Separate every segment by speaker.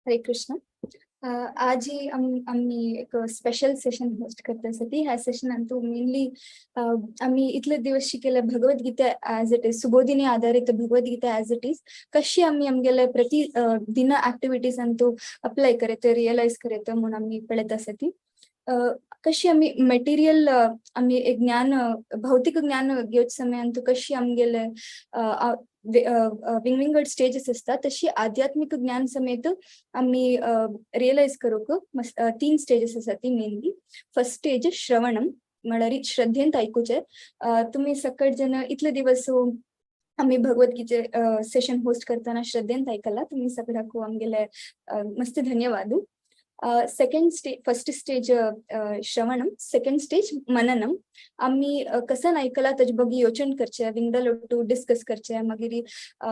Speaker 1: हरे कृष्ण. आज ही आमी एक स्पेशल सेशन होस्ट करता. ह्या सेशनांतू मेनली आमी इतले दिवस शिकले Bhagavad Gita as it is, Subodhini आधारित भगवद्गीता एज it is कशी आमी आमगेले प्रति दिन ऍक्टिव्हिटीज अंतू अप्लाय करत, रियलाइज करत म्हणून आमी पळयत आसती. कशी आमी मटेरियल आमी एक ज्ञान, भौतिक ज्ञान घेवचे समय अंतू कशी आमगेले विंगविंगड स्टेजेस असतात, तशी आध्यात्मिक ज्ञान समेत आम्ही रियलाइज करूक तीन स्टेजेस आसात ती मेनली. फर्स्ट स्टेज श्रवणम, म्हळ्यार श्रद्धेन आयकुचे. तुमी सकट जण इतले दिवस आम्ही भगवद्गीते सेशन होस्ट करताना श्रद्धेन आयकला, तुम्ही सगळ्याकू आमगेले मस्त धन्यवाद. सेकंड स्टेज, फर्स्ट स्टेज श्रवणम, सेकंड स्टेज मननम. आम्ही कसन ऐकला ताजे बगी योचन करचे, विंगडल ಒಟ್ಟು डिस्कस करचे, मागीर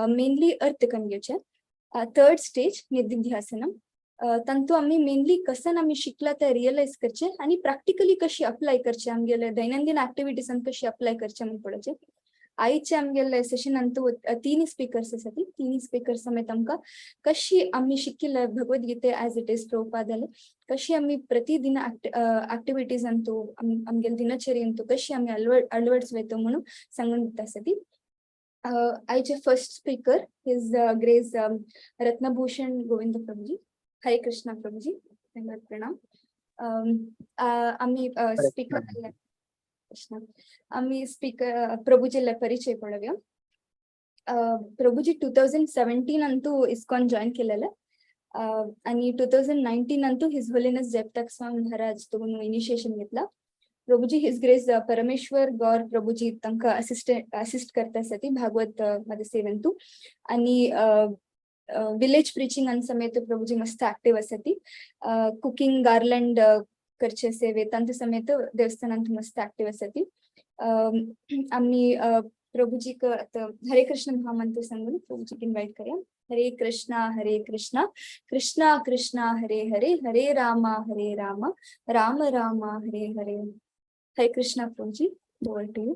Speaker 1: मेनली अर्थ करून घेवचे. Third stage निधिध्यासनम. तांतू आम्ही मेनली कसन आम्ही शिकला ते रियलाइज करचे आणि प्रॅक्टिकली कशी अप्लाय करचे, आमगेले दैनंदिन ऍक्टिव्हिटीजान कशी अप्लाय करचे म्हण पळोवचे. आयचे आमगेले सेशन अंतू तीन स्पीकर्स आसा, ती तीन स्पीकर्स समेत आमकां कशी आम्ही शिकिल्ले भगवद्गीते एज it is प्रभुपादाले कशी आम्ही प्रतिदिन ऍक्टिव्हिटीज अंतू आमगेले दिनचर्यंतू कशी आम्ही अळवडिसवेतो म्हणून सांगून दिता आसा ती. आयचे first speaker his grace Ratnabhushan Govind Prabhuji. Hare Krishna Prabhuji, धन्यवाद, प्रणाम. आम्ही स्पीकर कृष्ण, आम्ही स्पीकर प्रभुजीला परिचय पळोवया. प्रभुजी 2017 अंतू इस्कॉन जॉईन केलेलं आणि 2019 Antu his holiness Jayapataka Swami Maharaj तो इनिशिएशन घेतला. प्रभुजी his grace परमेश्वर गौर प्रभुजी तांकां असिस्ट करता आसा ती भागवत मध्ये सेवेंतू आणि विलेज प्रिचिंग अन समेत प्रभुजी मस्त ऍक्टिव्ह आसा ती. कुकिंग, गार्लंड करचे सेवे तांचे समेत देवस्थानांत मस्त ऍक्टिव्ह आसा ती. आम्ही प्रभुजीक आतां हरे कृष्ण महामंत्र सांगून प्रभुजीक इन्वायट करूया. हरे कृष्णा हरे कृष्णा कृष्णा कृष्णा हरे हरे, हरे रामा हरे रामा राम राम हरे हरे. हरे कृष्णा प्रभुजी, ओवर टू you.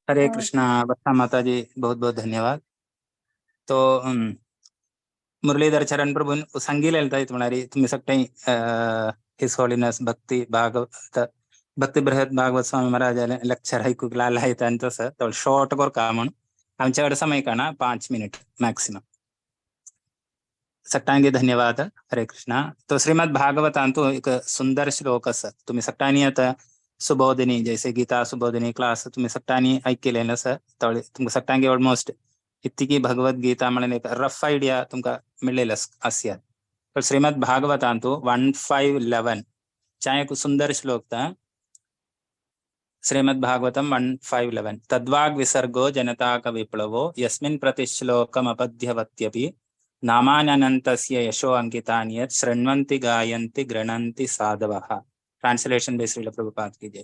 Speaker 2: हरे कृष्णा वर्षा माता जी, बहुत बहुत धन्यवाद. तो मुरलीधर चरण प्रभू सांगितलेलं म्हणाली तुम्ही सगळे his holiness भक्ती भागवत भक्ती बृहत भागवत स्वामी महाराज लेक्चर ऐकूक लागला आहे आणि तसं तर शॉर्ट कर म्हणून आमच्याकडे समय का ना 5 मिनिट मॅक्सिमम. सगळ्यांगे धन्यवाद. हरे कृष्णा. तो श्रीमद भागवतांतु एक सुंदर श्लोक असं तुम्ही सगळ्यांनी आता सुबोधिनी जैसे गीता सुबोधिनी क्लास तुम्ही सगळ्यांनी ऐकलेलं असं, तवळे तुमका सगळ्यांगे ऑलमोस्ट इतकी भगवद्गीता म्हणून एक रफ आयडिया तुमका मिळेल आसयात. पण श्रीमद भागवतांतु 1.5.11 चा एक सुंदर श्लोक ता. श्रीमद् भागवतम 1.5.11. तद्वाग विसर्गो जनताक विप्लवो यस्मिन् प्रतिश्लोकमपद्यवत्यपि नामानन्तस्य यशो अंकितानि यत् शृण्वन्ति गायन्ति गृह्णन्ति साधवः. Translation by Srila Prabhupada ki jai.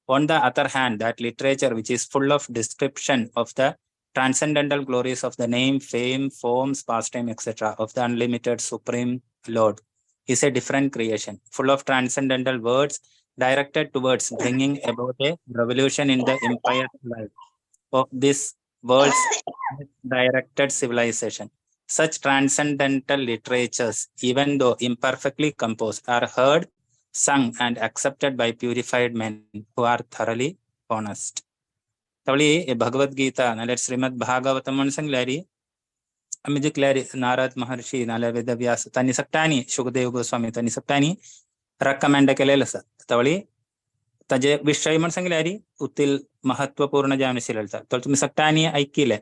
Speaker 2: On the other hand, that literature which is full of description of the transcendental glories of the name, fame, forms, pastime, etc. of the unlimited Supreme Lord is a different creation, full of transcendental words directed towards bringing about a revolution in the impious life of this world's directed civilization. Such transcendental literatures, even though imperfectly composed, are heard, sung, and accepted by purified men who are thoroughly honest. तवळी Bhagavad Gita नाल्यार श्रीमद भागवत म्हणून सांगल्यारी आमी जिखल्यारी नारद महर्षी नाल्यार वेदव्यास तांणी सगळ्यांनी, शुकदेव गोस्वामी तांणी सगळ्यांनी recommend केलेलं आसा. तवळी ताजे विषय म्हणून सांगल्यारी उतील महत्वपूर्ण जे आशिल्ले तर तुम्ही सगळ्यांनी ऐकिले.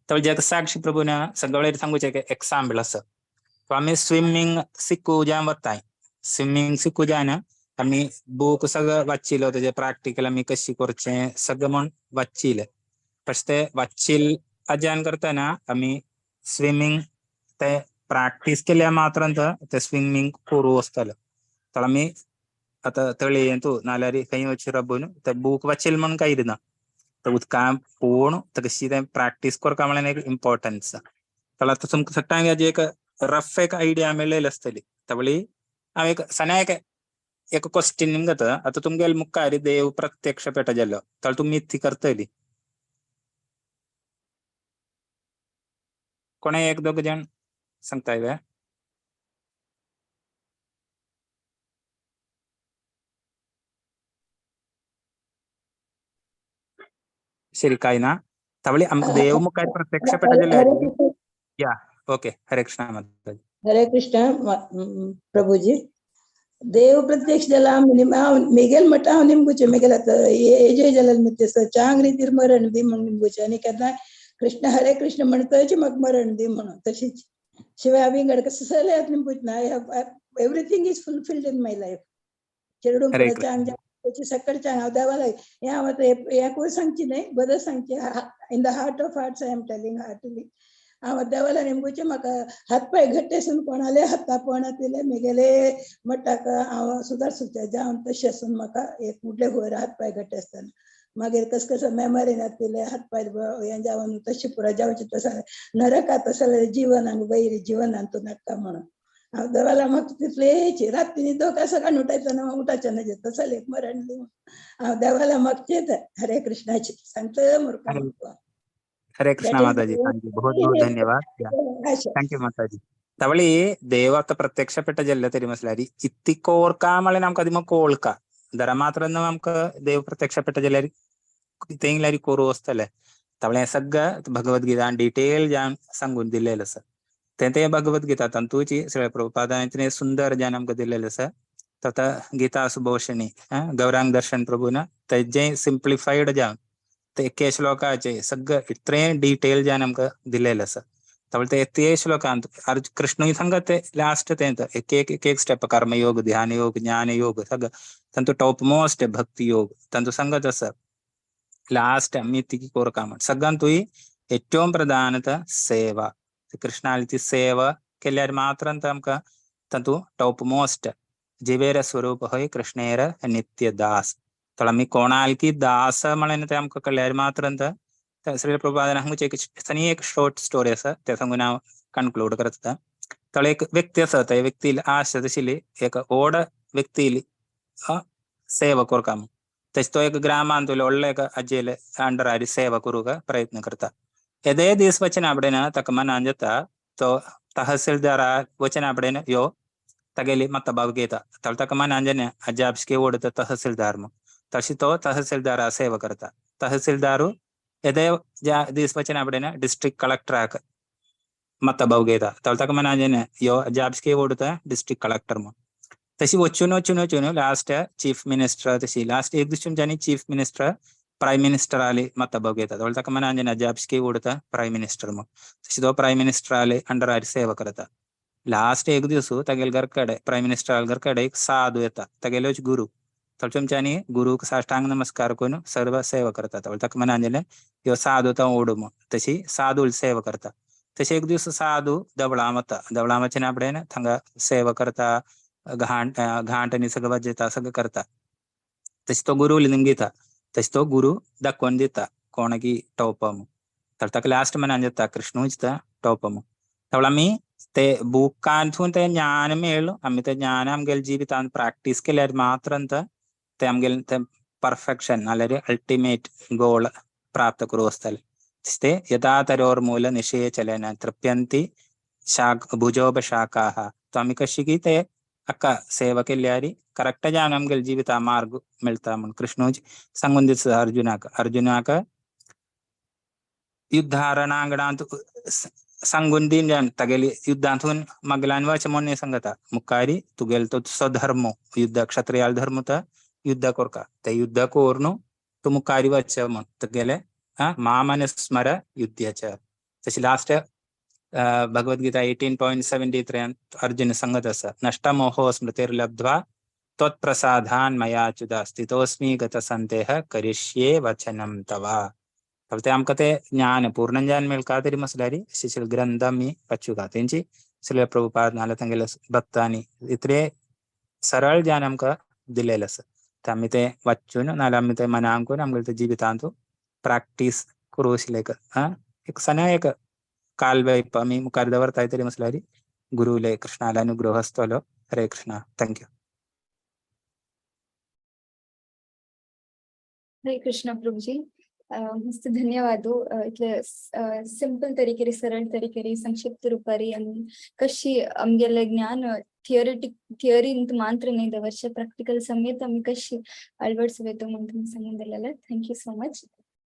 Speaker 2: तवळ जगसाक्षी प्रभून सगळे सांगूचे एक एक्साम्पल आसा. तो आमी स्विमींग शिकू ज्या वताय, स्विमींग शिकू जायना आमी बूक सगळं वाचिलो, तेजे प्रॅक्टिकल आमी कशी करचे सगळं म्हण वाचिले. तशें ते वाचिल अध्ययन करतना आमी स्विमींग ते प्रॅक्टीस केल्या मात्रांत ते स्विमींग करू आसतलें. तर आमी आतां तळयेंतू नाल्यार खंय वचून राबून ते बूक वाचिल म्हण कांय ना, तर उदकां पळोवन कशी ते प्रॅक्टीस करता म्हळ्यार एक इम्पॉर्टन्स. तर आतां तुमकां सगळ्यांक एक रफ एक आयडिया मेळ्ळेली आसतली. तवळी हांव एक सण्या एक एक क्वेश्चन जाता. आतां तुमगेले मुखार देव प्रत्यक्ष पेटा जालो तर तुमी ती करतली? कोणे एक दोग जाण सांगताय वे? ശരിക്കായിന തവളി നമുക്ക് ದೇವಮುಖ ಪ್ರತ್ಯಕ್ಷ ಪೆಟ್ಟಜಲ್ಲ. ಯಾ ಓಕೆ, ಹರೇ ಕೃಷ್ಣ ಮಾತಾಜಿ.
Speaker 3: हरे कृष्ण प्रभुजी. देव प्रत्यक्ष जाला हांव मेगेल म्हणटा हांव निमगुचें मेगेल आतां एजय जाल्यार ते चांग रितीर मरण दी म्हूण निमगुचें आनी केन्ना कृष्ण हरे कृष्ण म्हणटच म्हाका मरण दी म्हणून. तशीच शिवाय विंगड कसलें निमगुच ना. Everything is fulfilled in my life. चेडूं चांग त्याची सकळ चांग हांव देवा लागीं हें हांव आतां हें कोण सांगची न्हय, बरें सांगचें. In the heart of hearts I am telling heartily. हांव देवाला नेमकूचे म्हाका हात पांय घट्ट आसून कोणाले हाता पोवना तिले मेगेले मट्टाक हांव सुदार सुच्या जावन तशें आसून म्हाका एक मुटले वयर हात पांय घट्ट आसतना मागीर कस कसं मेमरी नातिले हात पांय हें जावन तशें पुरो जावचें तशें नरकात तशें जीवन वैर जीवनान तूं नाका म्हणून हांव देवाला म्हाका तितलेच राती न्हिदोक सकाळी उठायचो उठाचें ना तसलें एक मरण दी हांव देवाला मागचें. हरे कृष्णाची सांगता मुर्खा.
Speaker 2: हरे कृष्णा माता जी, thank you, बहुत बहुत धन्यवाद. Thank you माता जी. തവളി ദേവത്തെ പ്രത്യക്ഷപ്പെട്ട ജല്ല തെരുമസിലാരി ഇത്തിക്കോർക്കാമളെ നമുക്ക് അതിമ കോൾക്ക ധര മാത്രം നമുക്ക് ദേവ പ്രത്യക്ഷപ്പെട്ട ജല്ലാരി തേങ്ങിലാരി കോറുവಸ್ತಲೆ ತವಳೆ ಸಗ್ಗ ಭಗವದ್ಗೀತಾ ಡೀಟೇಲ್ ಜಾನ್ सांगून दिलेलं सर. ते भगवद्गीता तंतूची सगळे प्रभुपादांचे सुंदर ज्ञान आमकां दिलेलं सर. तथा गीता सुभोषणी गौरांग दर्शन प्रभून तेजे सिंप्लिफाईड जावन ते एके श्लोकाचे सगळं इतले डिटेल ज्ञान आमकां दिलेलं आसा. तवळ ते ते श्लोकांत कृष्णूय सांगत ते लास्ट ते एक एक एक एक स्टेप कर्मयोग ध्यानयोग ज्ञानयोग सगळं तांतू टॉप मोस्ट भक्ती योग तांतू सांगत आसा. लास्ट आमी ती कोरका म्हण सगळ्यांतूय ഏറ്റവും പ്രധാനത്തെ സേവ. കൃഷ്ണാലി സേവ केल्यार मात्र आमकां तातूं टॉप मोस्ट जिवेर स्वरूप हय कृष्णेर नित्य दास. तर आमी कोणालकी दास म्हळ्यार ते आमकां कळ्ळ्यार मात्र श्री प्रभुपादान हांगूच एक सनी एक शॉर्ट स्टोरी आसा ते सांगून हांव कन्क्लूड करता. तळ एक व्यक्ती आसा, त्या व्यक्ती आश आशिल्ली एक ओड व्यक्ती सेवा कोरका म्हूण. तशें तो एक ग्रामांत व्हडलो एक आजयेले अंडरार सेवा करूंक प्रयत्न करता. येदे दीस वचना कडेन ताका मनान जाता तो तहसीलदारा वचना कडेन यो तागेली मत्ता घेता. तर ताका मनान जालें अजाबशे ओडता तहसीलदार म्हूण. तशें तो तहसीलदारा सेवा करता. तहसीलदारू येदे ज्या दीस वचना कडेन डिस्ट्रिक्ट कलेक्टराक मत्ता घेता. तर ताका मनान जालें यो अजाबशे ओडता डिस्ट्रिक्ट कलेक्टर म्हूण. तशी वचून वचून वचून लास्ट चीफ मिनिस्टर तशी लास्ट एक दीस तुमच्यांनी चीफ मिनिस्टर प्रायम मिनिस्टर आले मत्ता घेता. तवळ ताका मनान जालें अजाबशे ओडता प्रायम मिनिस्टर म्हूण. तशी तो प्रायम मिनिस्टर आले अंडरार सेवा करता. लास्ट एक दीस तागेले घर कडेन प्रायम मिनिस्टर घर कडेन एक साधू येता तागेलोच गुरू. तर तुमच्यांनी गुरूक साष्टांग नमस्कार करून सर्व सेवा करता. तवळ ताका मनान जालें ह्यो साधू तो ओडू म्हूण. तशी साधूल सेवा करता. तशें एक दीस साधू देवळां वता. देवळां वचना कडेन थंगा सेवा करता, घांट घांट आनी सगळें वाजयता सगळें करता. तशें तो गुरू निमगिता. तशें तो गुरू दाखोवन दिता कोणाकी टोप म्हूण. तर ताका लास्ट मनान जाता कृष्णूच टोप म्हूण. तवळ आमी ते बुकांतून ते ज्ञान मेळ्ळो आमी ते ज्ञान आमगेले जिवितांत प्रॅक्टीस केल्यार मात्र ते आमगेले ते परफेक्शन नाल्यार अल्टिमेट गोल प्राप्त करूं आसतलें. ते यदा तरोर्मूल निषेचलेन तृप्यन्ति शाक भुजोपशाखाः. तो आमी कशी की ते अक्का सेवा केल्यार करेक्ट ज्ञान आमगेले जिविता मार्ग मेळटा म्हूण कृष्णूच सांगून दिता अर्जुनाक. अर्जुनाक युद्धा रणांगणांत सांगून दीन जावन तागेली युद्धांतून मगलान वच म्हूण न्ही सांगता मुखारी तुगेलो तो स्वधर्म युद्ध क्षत्रियाल धर्म तो युद्ध कोरका ते युद्ध कोरून तूं मुखारी वच म्हूण तुगेले मामनुस्मर युद्धाचे. तशें लास्ट भगवद्गीता 18.73 अर्जुन सांगत आसा नष्टमोहो स्मृतिर्लब्ध्वा त्वत्प्रसादान् मयाच्युत स्थितोऽस्मि गतसन्देह करिष्ये वचनं तव. तर ते आमकां ते ज्ञान पूर्ण ज्ञान मेळका तरी मसल्यार शिशिल ग्रंथ आमी वाचुका तेंची श्रील प्रभुपाद नाल्यार तांगेले भक्तांनी इतले सरळ ज्ञान आमकां दिलेलें आसा. ते आमी ते वाचून नाल्यार आमी ते मनांकून आमगेले ते जिवितांत प्रॅक्टीस करूं आशिल्लें एक सना एक काल वैप आमी मुखार दवरताय तरी मसल्यार गुरुले कृष्णाले अनुग्रह आसतलो. Hare Krishna. Thank you.
Speaker 1: Hare Krishna Prabhuji, मस्त धन्यवाद. इतले सिंपल तरीके सरळ तरीके संक्षिप्त रूपारी आमी कशी आमगेले ज्ञान थियोरेटिक थियरींत मात्र न्ही दवरचे प्रॅक्टिकल समेत आमी कशी अळवडसुवेतो म्हूण तुमी सांगून दिलेलें. Thank you so much.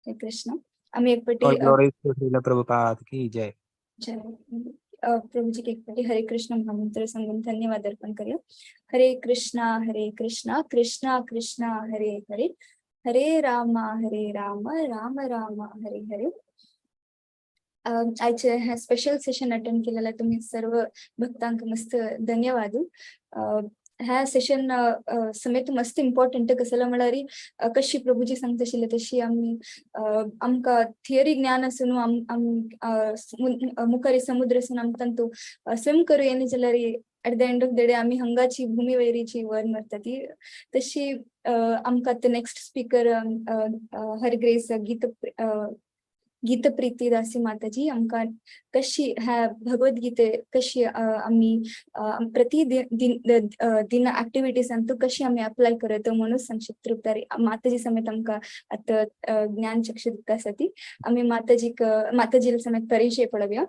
Speaker 1: हरे कृष्ण. आमी एक पटी
Speaker 2: All glories to Srila Prabhupada ki jai.
Speaker 1: जय. प्रभुजी एक पटी हरे कृष्ण महामंत्र सांगून धन्यवाद अर्पण करूया. हरे कृष्णा हरे कृष्णा कृष्णा कृष्णा हरे हरे, हरे रामा हरे राम राम राम हरे हरे. आयचे हे स्पेशल सेशन अटेंड केलेल्या तुम्ही सर्व भक्तांक मस्त धन्यवाद. ह्या सेशन समेत मस्त इम्पॉर्टंट कसला म्हळ्यार कशी प्रभुजी सांगता आशिल्ले तशी आमी आमकां थियरी ज्ञान आसून मुखार समुद्र आसून आमकां तांतू स्विम करूं येना जाल्यार at the end of the day आमी हंगाची भूमी वैरीची वर मरता ती. तशी आमकां आतां next speaker her grace Geetapriti Dasi Mataji आमकां कशी ह्या भगवद्गीते कशी आमी प्रति दिन ऍक्टिव्हिटीजांतू कशी आमी अप्लाय करत म्हणून संक्षिप्त रुपार माताजी समेत आमकां आतां ज्ञान चक्षु दिता आसा ती. आमी माताजीक माताजी समेत परिचय पळोवया.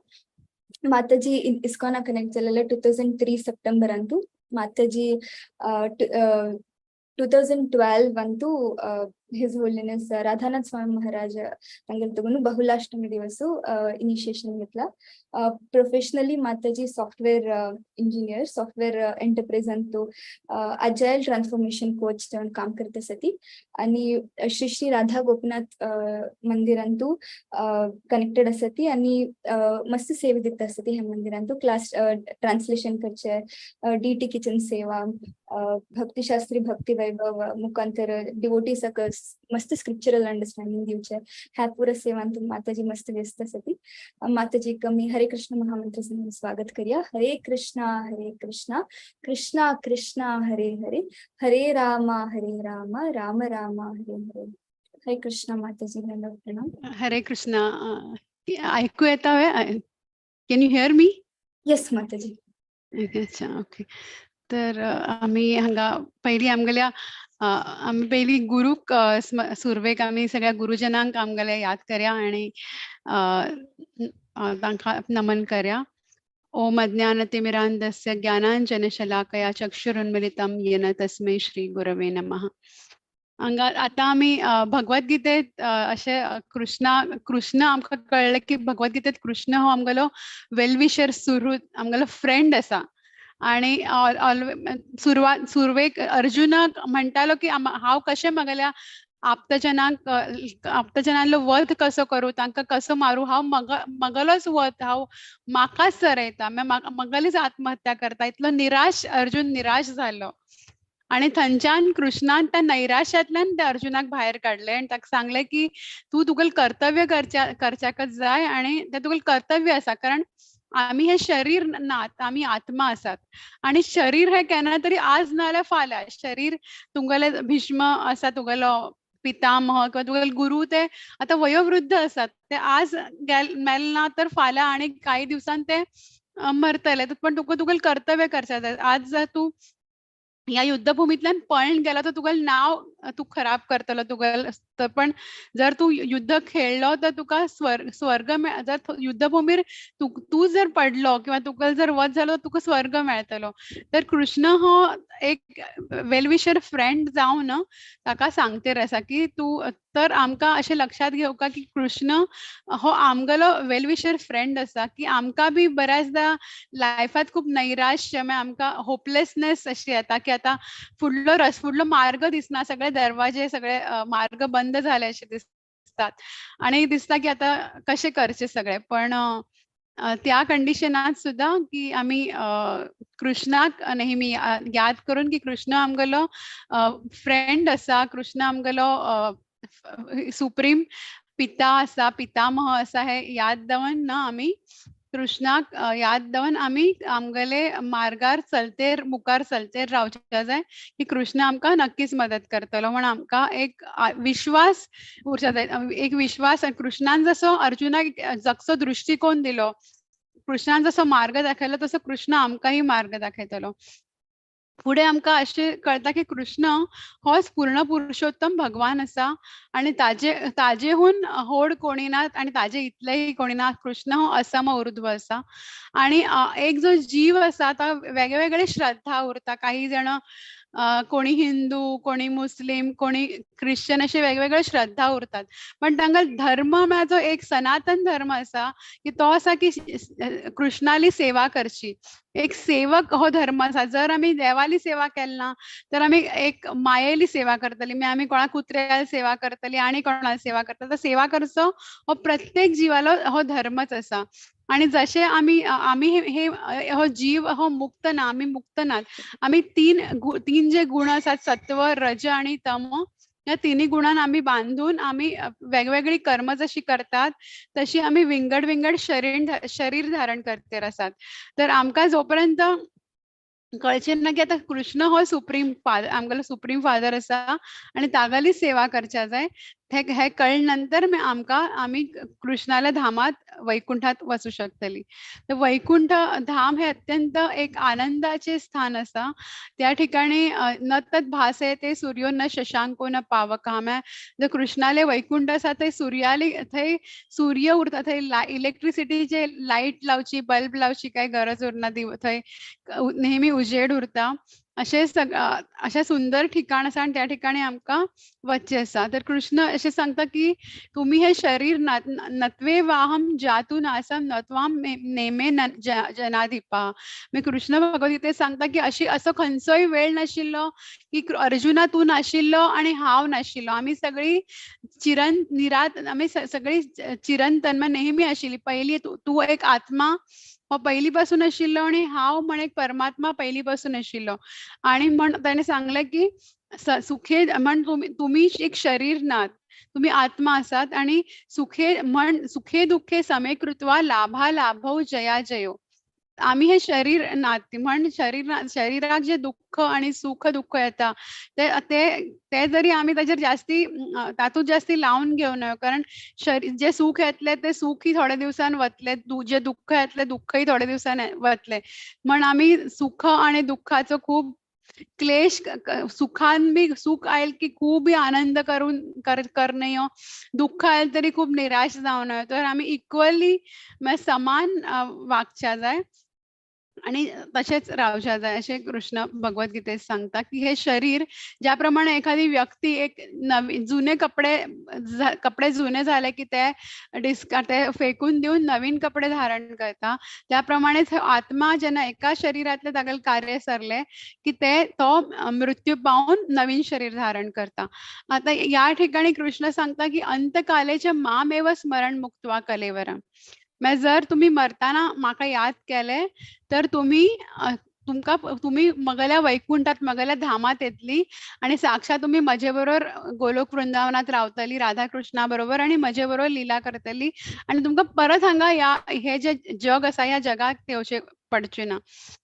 Speaker 1: माताजी इस्कॉना कनेक्ट जालेले 2003 सप्टेंबरांतू. माताजी 2012 ಅಂತೂ his holiness Radhanath Swami Maharaj तांगेले तगून बहुलाष्टमी दिवस इनिशिएशन घेतला. Professionally Mataji software engineer, software enterprise Antu अजायल transformation coach जावन काम करता आसा ती. आनी श्री श्री राधा गोपीनाथ मंदिरांतू कनेक्टेड आसा ती आनी मस्त सेवा दिता आसा ती ह्या मंदिरांतू. क्लास ट्रान्सलेशन करचे, डीटी किचन सेवा, भक्तिशास्त्री भक्ती वैभव मुखांतर डिवोटीसाक मस्त स्क्रिप्चरल अंडरस्टँडिंग दिवचे, ह्या पुरा सेवांतून माताजी मस्त व्यस्त आसा ती. माताजीक आमी हरे कृष्ण महामंत्र सांगून स्वागत करूया. हरे कृष्णा हरे कृष्णा कृष्णा कृष्णा हरे हरे, हरे रामा हरे राम राम राम हरे हरे. हरे कृष्णा माताजी, धन्यवाद प्रणाम.
Speaker 4: हरे कृष्णा. ऐकू येता वे? Can you hear me?
Speaker 1: Yes Mataji.
Speaker 4: अच्छा, ओके. तर आमी हांगा पयलीं आमगेल्या आमी पयलीं गुरूक सुरवेक आमी सगळ्या गुरुजनांक आमगेले याद करया आनी तांकां नमन करया. ओम अज्ञानतिमिरान्धस्य ज्ञानांजनशलाकया चक्षुरुन्मिलितं येन तस्मै श्री गुरवे नमः. हांगा आतां आमी भगवद्गीतेत अशें कृष्ण आमकां कळ्ळें की भगवद्गीतेत कृष्ण हो आमगेलो वेलविशर, सुहृद, आमगेलो फ्रेंड आसा. आनी सुरवात सुरवेक अर्जुनाक म्हणटालो की हांव कशें म्हगेल्या आप्तजनांलो वध कसो करूं, तांकां कसो मारूं, हांव मगलोच वध, हांव म्हाकाच सरयता, मगलीच आत्महत्या करता. इतलो निराश अर्जुन निराश जालो आनी थंयच्यान कृष्णान त्या नैराश्यांतल्यान त्या अर्जुनाक भायर काडलें आनी ताका सांगलें की तूं तुगेलें कर्तव्य करच्याकच जाय आनी तें तुगेलें कर्तव्य आसा, कारण आमी हे शरीर नात, आमी आत्मा आसात आनी शरीर हे केन्ना तरी आज ना जाल्यार फाल्यां. शरीर तुमगेले भीष्म आसा, तुगेलो पितामह किंवा तुगेले गुरु, ते आतां वयोवृद्ध आसात, ते आज मेल ना तर फाल्यां आनी कांय दिवसान ते मरतले, पण तुका तुगेलें कर्तव्य करचें जाय. आज जर तूं ह्या युद्धभूमींतल्यान पळून गेलो तर तुगेलें नांव तूं खराब करतलो तुगेलें, पण जर तूं युद्ध खेळ्ळो तर तुका स्वर्ग जर युद्धभूमीर तूं जर पडलो किंवा तुका जर वध जालो तुका स्वर्ग मेळटलो. तर कृष्ण हो एक वेलविशर फ्रेंड जावन ताका सांगतेर आसा की तूं, तर आमकां अशें लक्षांत घेवका की कृष्ण हो आमगेलो वेलविशर फ्रेंड आसा की आमकां बी बऱ्याचदा लायफांत खूब नैराश्य, आमकां होपलेसनेस अशी येता की आतां फुडलो मार्ग दिसना, सगळे दरवाजे सगळे मार्ग बंद झाले अशे दिसतात आनी दिसता की आतां कशें करचें सगळें. पण त्या कंडिशनात सुद्दां की आमी कृष्णाक नेहमी याद करून की कृष्ण आमगेलो फ्रेंड आसा, कृष्ण आमगेलो सुप्रीम पिता आसा, पितामह आसा, हे याद दवरून ना आमी कृष्णाक याद दवरून आमी आमगेले मार्गार चलतेर मुखार चलतेर रावचे जाय की कृष्ण आमकां नक्कीच मदत करतलो म्हण आमकां एक विश्वास उरचा जाय. एक विश्वास कृष्णान जसो अर्जुनाक जसो दृश्टिकोन दिलो, कृष्णान जसो मार्ग दाखयलो तसो कृष्ण आमकांय मार्ग दाखयतलो. फुडें आमकां अशें कळटा की कृष्ण होच पूर्ण पुरुषोत्तम भगवान आसा आनी ताजेहून होड कोणी ना आनी ताजे इतलेय कोणी ना. कृष्ण हो असम उर्ध्व आसा आनी एक जो जीव आसा तो वेगळे वेगळे श्रद्धा उरता. काही जण कोणी हिंदू, कोणी मुस्लिम, कोणी ख्रिश्चन अशे वेगवेगळे श्रद्धा उरतात. पण तांकां धर्म म्हळ्यार जो एक सनातन धर्म आसा की तो आसा की कृष्णाली सेवा करची. एक सेवक हो धर्म आसा. जर आमी देवाली सेवा केली ना तर आमी एक मायेली सेवा करतली, मागीर आमी कोणा कुत्र्याली सेवा करतली आनी कोणाली सेवा करतली. तर सेवा करचो हो प्रत्येक जिवालो हो धर्मच आसा. आणि जशे आमी आमी हे हो जीव हो मुक्त ना, आमी मुक्त नात. आमी तीन जे गुण आसात, सत्व, रज आणि तम, या तिन्ही गुणांना आम्ही बांधून आम्ही वेगवेगळी कर्म जशी करतात तशी आम्ही विंगड विंगड शरीर धारण करते आसात. तर आमकां जोपर्यंत कळचें ना की आतां कृष्ण हो सुप्रीम फादर, आमगेलो सुप्रीम फादर आसा आनी तागेली सेवा करच्या जाय, हे कळ्ळे नंतर आमकां आमी कृष्णाल्या धामात वैकुंठात वचूं शकतली. तर वैकुंठ धाम हे अत्यंत एक आनंदाचे स्थान आसा. त्या ठिकाणी न तत् भासयते सूर्यो न शशांको न पावकः. म्हळ्यार जर कृष्णाले वैकुंठ आसा थंय सुर्याली थंय सूर्य उरता, थंय इलेक्ट्रिसिटीचे लायट लावची, बल्ब लावची काय गरज उरना, थंय नेहमी उजेड उरता. अशें अशें सुंदर ठिकाण आसा आनी त्या ठिकाणी आमकां वचचें आसा. तर कृष्ण अशें सांगता की तुमी हें शरीर नत्वे वाहम जातू नासम नत्वाम नेमे जनाधिपा. मागीर कृष्ण भगवद्गीतेत सांगता की असो खंयचोय वेळ नाशिल्लो की अर्जुना तूं नाशिल्लो आनी हांव नाशिल्लो, आमी सगळीं चिरन निरात, आमी सगळीं चिरंतन म्हळ्यार नेहमी आशिल्ली. पयलीं तूं एक आत्मा हो पयलीं पासून आशिल्लो आनी हांव म्हण एक परमात्मा पयलीं पासून आशिल्लो. आनी म्हण ताणें सांगलें की सुखे म्हण तुमी एक शरीर नात, तुमी आत्मा आसात आनी सुखे म्हण सुखे दुखे समे कृत्वा लाभा लाभौ जया जयो. आमी हे शरीर नात म्हण शरीराक जे दुःख आनी सुख दुःख येता ते, ते, ते जरी आमी ताजेर जास्ती तातूंत जास्ती लावन घेवं नयो, कारण जे सुख येतलें ते सुखय थोड्या दिवसान वतलें, जे दुःख येतलें दुःखय थोड्या दिवसान वतलें. म्हण आमी सुख आनी दुःखाचो खूब क्लेश सुखान बी सुख आयल की खूब आनंद करून करनयो, दुःख आयल तरी खूब निराश जावं नयो. तर आमी इक्वली म्हळ्यार समान वागच्या जाय आणि तशेंच रावच्या जाय अशें कृष्ण भगवद्गीतेत सांगता की हे शरीर ज्या प्रमाणे एखादी व्यक्ती एक नवी जुने कपडे कपडे जुने झाले की ते डिस्कार्ड ते फेकून देऊन नवीन कपडे धारण करता, त्याप्रमाणेच आत्मा जेन्ना एका शरीरातले तागेलें कार्य सरले की ते तो मृत्यू पावून नवीन शरीर धारण करता. आता या ठिकाणी कृष्ण सांगता की अंतकालेचे मामेव स्मरण मुक्त्वा कलेवरम, म्हळ्यार जर तुमी मरताना म्हाका याद केले तर तुमी तुमकां तुमी मगल्या वैकुंठात मगल्या धामात येतली आणि साक्षात तुमी म्हजे बरोबर गोलोक वृंदावनात रावतली, राधा कृष्णा बरोबर आणि म्हजे बरोबर लीला करतली आणि तुमकां परत हांगा ह्या हे जे जग आसा ह्या जगाक येवचें पडचें ना.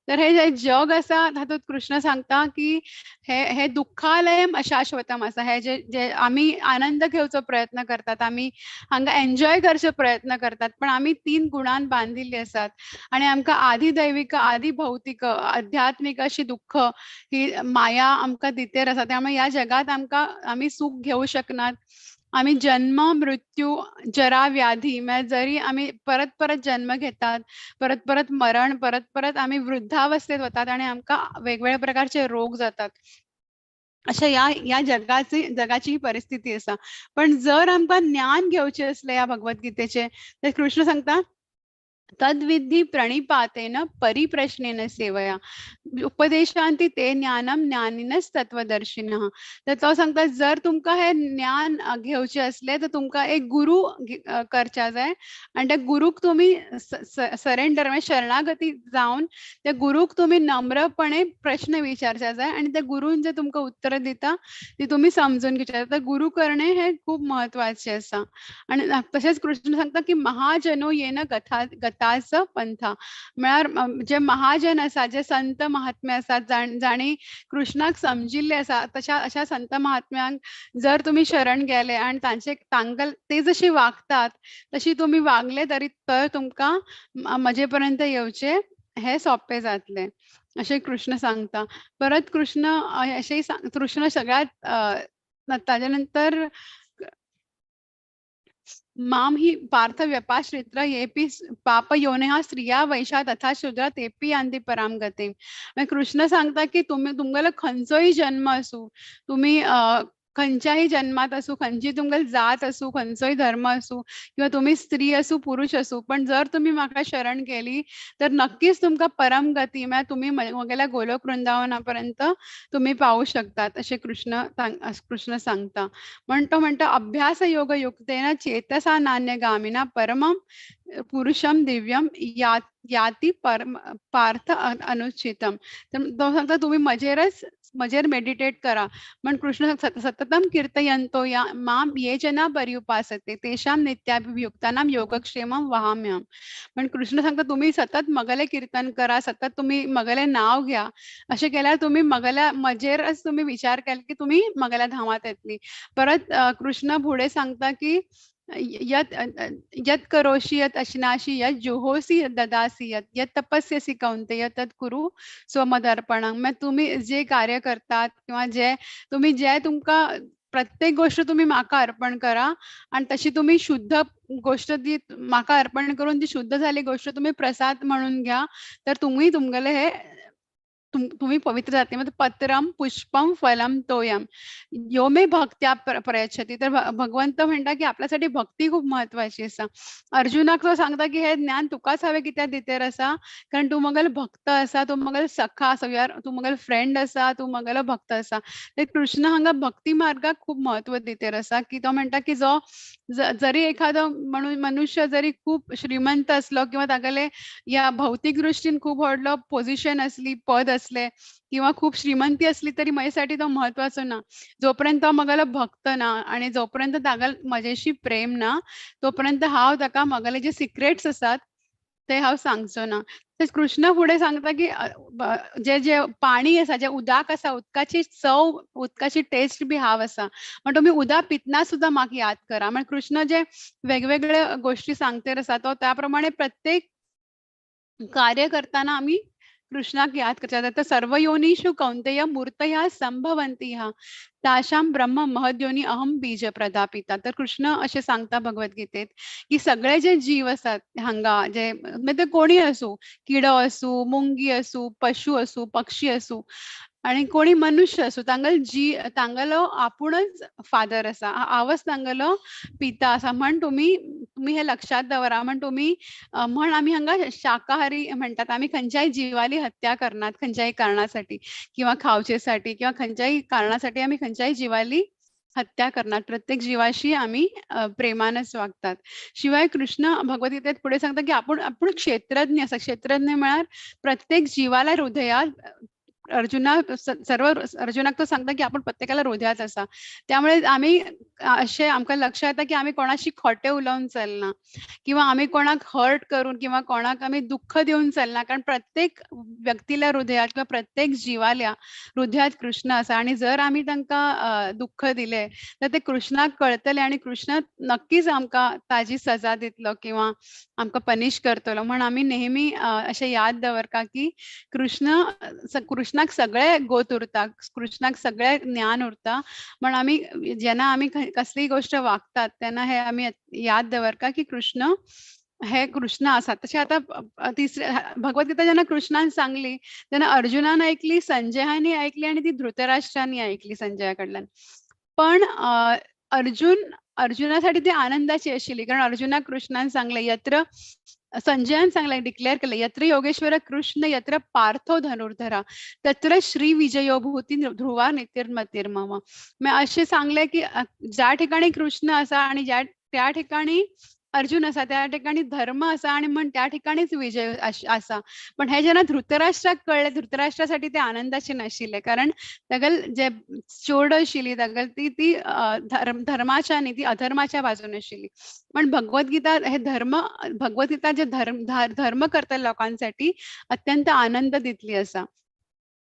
Speaker 4: तर हे जे जग आसा तातूंत कृष्ण सांगता की हे हे दुःखालयम अशाश्वतम आसा. हे जे जे आमी आनंद घेवचो प्रयत्न करतात, आमी हांगा एन्जॉय करचो प्रयत्न करतात, पण आमी तीन गुणान बांदिल्ली आसात आणि आमकां आदी दैविक, आदी भौतिक, आध्यात्मिक अशी दुःख ही माया आमकां दितेर आसा. त्यामुळे ह्या जगात आमकां आमी सुख घेवं शकनात. आमी जन्म मृत्यू जरा व्याधी म्हळ्यार जरी आमी परत परत जन्म घेतात, परत परत मरण, परत परत आमी वृद्धावस्थेत वतात आणि आमकां वेगवेगळ्या प्रकारचे रोग जातात. अशा ह्या ह्या जगाची जगाची ही परिस्थिती आसा. पण जर आमकां ज्ञान घेवचें आसलें ह्या भगवद्गीतेचें तर कृष्ण सांगता तद्विद्धि प्रणिपातेन परिप्रश्नेन सेवया उपदेशांती ते ज्ञानम ज्ञानिनस तत्वदर्शिनः. तर तो सांगता जर तुमकां हे ज्ञान घेवचें आसलें तर तुमकां एक गुरु करच्या जाय आनी त्या गुरूक तुमी सरेंडर म्हणजे शरणागती जावन त्या गुरूक तुमी नम्रपणे प्रश्न विचारच्या जाय आनी त्या गुरून जे तुमकां उत्तर दिता ती तुमी समजून घेवचे. तर गुरू करणे हे खूब म्हत्वाचें आसा. आनी तशेंच कृष्ण सांगता की महाजनो येन गथा गतास पंथा, म्हळ्यार जे महाजन आसा, जे संत महात्मे आसात, जाणी कृष्णाक समजिल्ले आसा, तशा अशा संत महात्म्यांक जर तुमी शरण गेले आनी तांचे तांकां ते जशी वागतात तशी तुमी वागले तरी तर तुमकां म्हजे पर्यंत येवचें हें सोंपें जातलें अशें कृष्ण सांगता. परत कृष्ण अशेंय कृष्ण सगळ्यांत ताजे नंतर माम ही पार्थ व्यपाश्रित्र येपी पाप योनः स्त्रिया वैशा तथा शूद्रा तेपी यान्ति पराम गतीम. मागीर कृष्ण सांगता की तुमी तुमगेलो खंयचोय जन्म आसूं, तुमी खंयच्याही जन्मात आसूं, खंयची तुमगेली जात आसूं, खंयचोय धर्म आसूं किंवा तुमी स्त्री आसूं पुरुष आसूं, पण जर तुमी म्हाका शरण केली तर नक्कीच तुमकां परम गती म्हळ्यार तुमी म्हगेल्या गोलोक वृंदावना पर्यंत तुमी पावूं शकतात अशें कृष्ण सांगता. म्हण तो म्हणटा अभ्यास योग युक्तेन चेतसा नान्यगामिना परमं पुरुषं दिव्यं याती परम पार्थ अनुचितम. तर तो सांगता तुम्ही म्हजेर मेडिटेट करा. म्हण कृष्ण सततम कीर्तयंतो या माम ये जना पर्युपासते तेषां नित्याभियुक्तानां योगक्षेमं वहाम्यहं. पण कृष्ण सांगता तुम्ही सतत मगले कीर्तन करा, सतत तुम्ही मगले नाव घ्या, अशें केल्यार तुम्ही मगल्या म्हजेरच तुम्ही विचार केले की तुम्ही मगल्या धामात येतली. परत कृष्ण फुडें सांगता की यत यत करोषि यत अश्नासि यत जुहोसि यत ददासि यत यत तपस्यसि कौंतेय तत् कुरु स्वमदर्पणं. मागीर तुम्ही जे कार्य करतात किंवा जे तुम्ही जे तुमकां प्रत्येक गोष्ट तुम्ही म्हाका अर्पण करा आणि तशी तुम्ही शुद्ध गोष्ट ती म्हाका अर्पण करून ती शुद्ध झाली गोष्ट तुम्ही प्रसाद म्हणून घ्या, तर तुम्ही तुमगेले हे तुम्ही पवित्र जाते. म्हणजे पत्रम पुष्पम फलम तोयम यो मे भक्त्या प्रयच्छती. तर भगवंत म्हणटा की आपल्यासाठी भक्ती खूप महत्वाची आसा. अर्जुनाक तो सांगता की हे ज्ञान तुकाच हांवें कित्याक दितेर आसा, कारण तूं म्हगेलो भक्त आसा, तूं म्हगेलो सखा आसा, तूं म्हगेलो फ्रेंड आसा, तूं म्हगेलो भक्त आसा. तर कृष्ण हांगा भक्ती मार्गाक खूप महत्व दितेर आसा की तो म्हणटा की जो जरी एखादो मनुष्य जरी खूप श्रीमंत असलो किंवा तागेले या भौतिक दृष्टीन खूप व्हडलो पोझिशन असली, पद असले किंवा खूप श्रीमंती असली तरी म्हजेसाठी तो महत्वाचो ना. जोपर्यंत तो म्हगेलो भक्त ना आणि जोपर्यंत तागेल म्हजेशी प्रेम ना तोपर्यंत हांव ताका म्हगेले जे सिक्रेट्स आसात ते हांव सांगचो ना. तशेंच कृष्ण फुडें सांगता की जे जे पाणी आसा, जे उदक आसा, उदकाची चव, उदकाची टेस्ट बी हांव आसा, म्हण तुमी उदक पितना सुद्दां म्हाका याद करा. म्हण कृष्ण जे वेगवेगळे गोष्टी सांगतेर आसा तो त्या प्रमाणे प्रत्येक कार्य करताना आमी कृष्णाक याद करचे. तर सर्व योनीषु कौंतेय मूर्तया संभवंती हा ताशां ब्रह्म महद्योनी अहम बीज प्रदापिता. तर कृष्ण अशें सांगता भगवद्गीतेत की सगळे जे जीव आसात हांगा, जे म्हणजे ते कोणी आसूं, किडो आसूं, मुंगी आसूं, पशु आसूं, पक्षी आसूं आणि कोणी मनुष्य आसूं, तांगेलो जी तांगेलो आपूणच फादर आसा, हांवच तांगेलो पिता आसा. म्हण तुमी हे लक्षात दवरा. म्हण तुमी म्हण आमी हांगा शाकाहारी म्हणटात, आमी खंयच्याय जिवाली हत्या करनात खंयच्याय कारणासाठी किंवा खावचेसाठी किंवा खंयच्याय कारणासाठी आमी खंयच्याय जिवाली हत्या करनात. प्रत्येक जीवाशी आम्ही प्रेमानच वागतात. शिवाय कृष्ण भगवद्गीतेत पुढे सांगता की आपण क्षेत्रज्ञ आसा. क्षेत्रज्ञ म्हळ्यार प्रत्येक जीवाला हृदयात अर्जुना सर्व अर्जुनाक तो सांगता की आपण प्रत्येकाला हृदयात असा. त्यामुळे आम्ही अशें आमकां लक्षात येता की आमी कोणाशी खोटें उलोवन चलना किंवा आमी कोणाक हर्ट करून किंवा कोणाक आमी दुःख दिवन चलना, कारण प्रत्येक व्यक्तीला हृदयात किंवा प्रत्येक जिवाल्या हृदयात कृष्ण आसा आणि जर आमी तांकां दुःख दिले तर ते कृष्णाक कळतले आणि कृष्ण नक्कीच आमकां ताजी सजा दितलो किंवा आमकां पनिश करतलो. म्हण आमी नेहमी अशें याद दवरता की कृष्णाक सगळे गोत उरता, कृष्णाक सगळे ज्ञान उरता. म्हण आमी जेन्ना आमी कसलीय गोष्ट वागतात तेन्ना हे आमी याद दवरता की कृष्ण हे कृष्ण आसा. तशें आतां तिसरे भगवद्गीता जेन्ना कृष्णान सांगली तेन्ना अर्जुनान ऐकली, संजयानी ऐकली आणि ती धृतराष्ट्रांनी ऐकली संजया कडल्यान. पण अर्जुनासाठी ती आनंदाची आशिल्ली, कारण अर्जुनाक कृष्णान सांगलें यत्र संजयान सांगलें, डिक्लेअर केलें, यत्र योगेश्वर कृष्ण यत्र पार्थो धनुर्धरा तत्र श्री विजयो भूती ध्रुवा नितिर्मतिर्मम. मागीर अशें सांगलें की ज्या ठिकाणी कृष्ण आसा आणि ज्या त्या ठिकाणी अर्जुन आसा त्या ठिकाणी धर्म आसा आणि म्हण त्या ठिकाणीच विजय आसा. पण हे जेन्ना धृतराष्ट्राक कळ्ळें, धृतराष्ट्रासाठी ते आनंदाचे नाशिल्ले, कारण तागेल जे चोड आशिल्ली तागेल ती ती धर्माच्या न्ही, ती अधर्माच्या बाजून आशिल्ली. पण भगवद्गीता हे धर्म, भगवद्गीता जे धर्म धर्म करतल्या लोकांसाठी अत्यंत आनंद दितली आसा.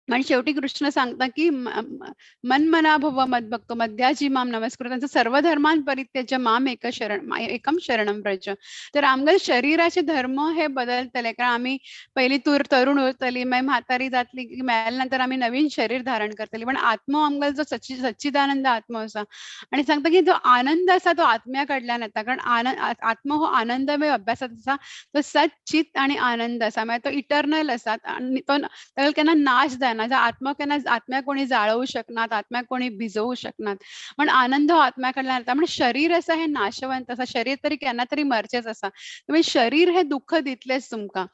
Speaker 4: आणि शेवटी कृष्ण सांगता की मनमना भव मद्भक्तो मद्याजी माम नमस्कृत, त्यांचं सर्व धर्मान परित्यज्य माम एक शरण एकम शरणम व्रज. तर आमगे शरीराचे धर्म हे बदलतले, कारण आमी पयलीं तरुण उरतली, मागीर म्हातारी जातली, मेल्या नंतर आमी नवीन शरीर धारण करतली, पण आत्मो आमगेलो जो सच्चिदानंद आत्मो आसा. आणि सांगता की जो आनंद आसा तो आत्म्या कडल्यान येता, कारण आत्मो हो आनंदमय अभ्यासात आसा, तो सच्चित आणि आनंद आसा, मागीर तो इटर्नल आसा आनी तो ताका केन्ना नाश जायना. आत्मा केन्ना आत्म्याक कोणी जाळोवंक शकनात, आत्म्याक कोणी भिजोवंक शकनात, पण आनंद हो आत्म्या कडल्यान येता. पण शरीर आसा हे नाशवंत आसा, शरीर तरी केन्ना तरी मरचेच आसा, तुमी शरीर हे दुःख दितलेच तुमकां.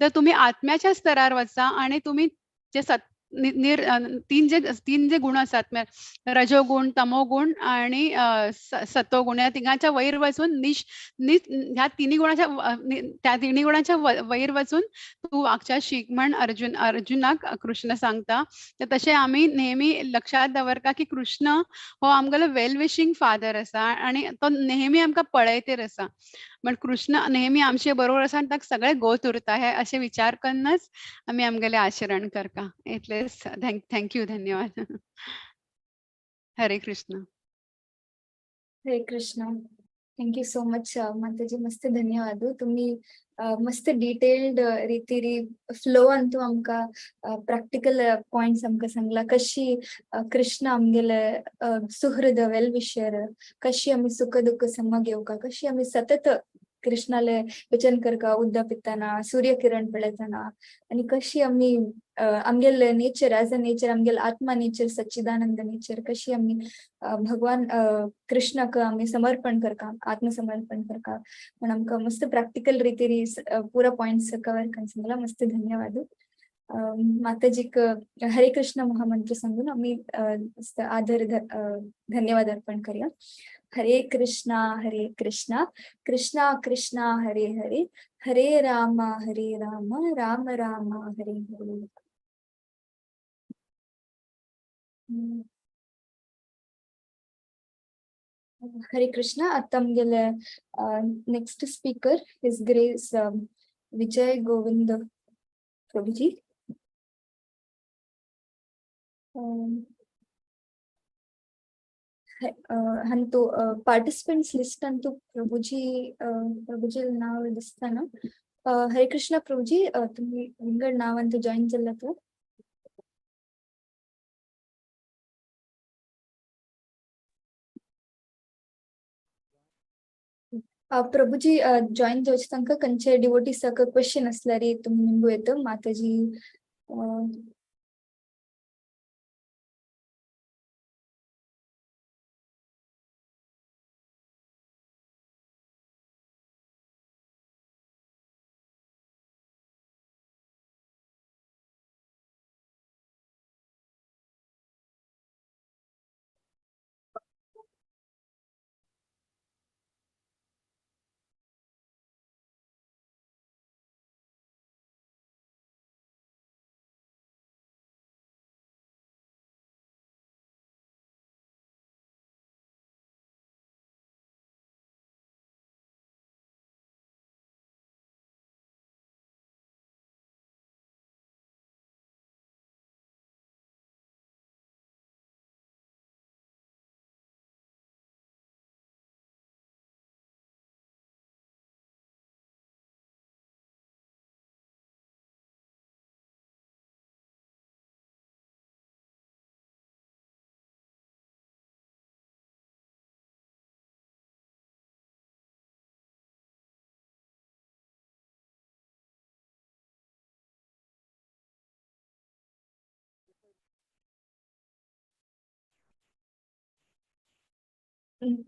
Speaker 4: तर तुमी आत्म्याच्या स्तरार वचा आणि तुमी जे तीन जे गुण आसात, रजोगुण, तमोगुण आणि सतोगुण, या तिघांच्या वैर वचून ह्या तिन्ही गुणाच्या त्या तिन्ही गुणांच्या वैर वचून तू वागच्या शीक म्हण अर्जुनाक कृष्ण सांगता. तर तशें आमी नेहमी लक्षात दवरता की कृष्ण हो आमगेलो वेल विशिंग फादर आसा आणि तो नेहमी आमकां पळयतेर आसा. पण कृष्ण नेहमी आमचे बरोबर आसा आनी ताका सगळे गोत उरता, हे अशे विचार कन्नच आमी आमगेले आचरण करता. इतलेच. Thank you, धन्यवाद. Hare Krishna.
Speaker 1: Hare Krishna. Thank you so much Mataji, मस्त धन्यवाद. तुम्ही मस्त डिटेल्ड रीतिरी फ्लो अंतू आमकां प्रॅक्टिकल पॉइंट्स आमकां सांगला, कशी कृष्ण आमगेले सुहृद वेल विशर, कशी आमी सुख दुःख सम घेवका, कशी आमी सतत कृष्णाले वचन करका उद्दा पिताना, सूर्य किरण पळयतना, आनी कशी आमी आमगेले नेचर एज अ नेचर, आमगेले आत्मा नेचर, सच्चिदानंद नेचर, कशी आमी भगवान कृष्णाक आमी समर्पण करका, आत्मसमर्पण करका. म्हण आमकां मस्त प्रॅक्टिकल रितीरी पुरा पॉइंट्स कवर करून सांगला. मस्त धन्यवाद माताजीक. हरे कृष्ण महामंत्र सांगून आमी आदर धन्यवाद अर्पण करूया. हरे कृष्णा हरे कृष्णा कृष्णा कृष्णा हरे हरे, हरे राम हरे राम राम राम हरे हरे. हरे कृष्ण. आता आमगेले next speaker his grace Vijay Govind Prabhuji. हंतू participants list Antu प्रभुजी, प्रभुजी नाव दिसता ना. हरे कृष्ण प्रभुजी, तुम्ही विंगड नाव अंतू जॉईन जाल्ला तू. प्रभुजी जॉईन जावचे तांकां खंयचे डिवोटीसाक क्वेश्चन आसल्यार तुमी निमगू येता. माताजी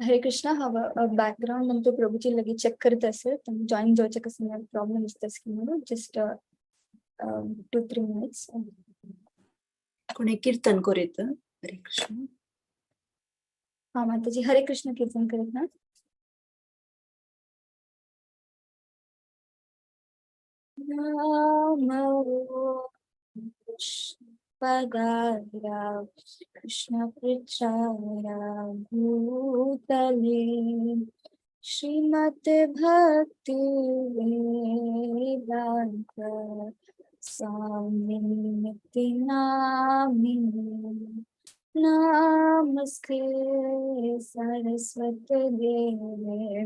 Speaker 1: हरे कृष्णा. हांव बॅकग्राऊंड आमचो प्रभुजी लागीं चेक करता सर, तुमी जॉईन जावचे कसले प्रॉब्लम दिसता स्क्रीनार. Just 2-3 minutes.
Speaker 5: कोणी कीर्तन करीत? हरे कृष्ण.
Speaker 1: हा माताजी, हरे कृष्ण कीर्तन करीत ना. पदारा कृष्ण प्रचारा भूतले श्रीमते भक्ति वेदांत स्वामिनिति नामिने नमस्ते सरस्वती देवे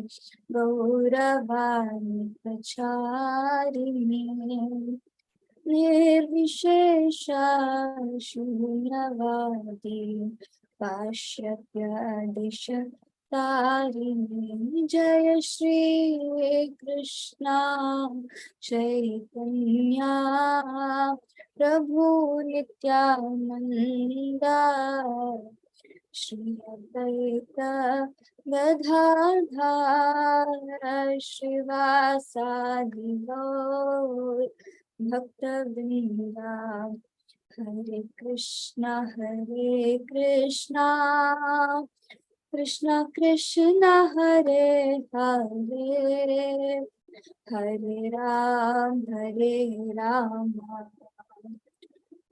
Speaker 1: गौरवाणी प्रचारिणे निर्विशेष शून्यवादी पाश्चात्य देश तारिणे जय श्री कृष्णा चैतन्य प्रभु नित्यानंदा श्री अद्वैत गदाधर श्रीवासादि गौर भक्तवृंदा। हरे कृष्णा कृष्णा कृष्णा हरे हरे, हरे राम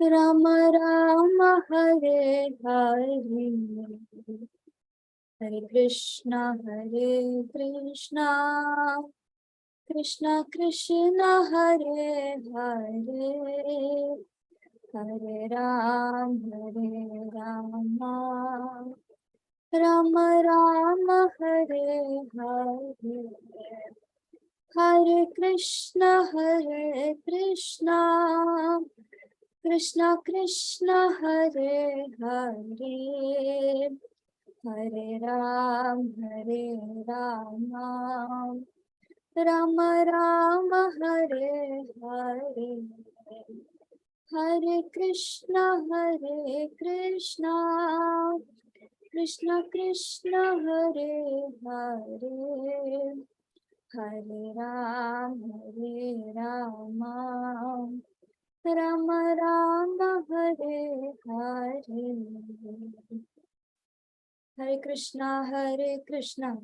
Speaker 1: राम राम हरे हरे। हरे कृष्णा कृष्णा कृष्णा हरे हरे, हरे राम राम राम हरे हरे। हरे कृष्णा कृष्णा कृष्णा हरे हरे, हरे राम राम राम हरे हरे। हरे कृष्णा कृष्णा कृष्णा हरे हरे, हरे राम राम राम हरे हरे। हरे कृष्णा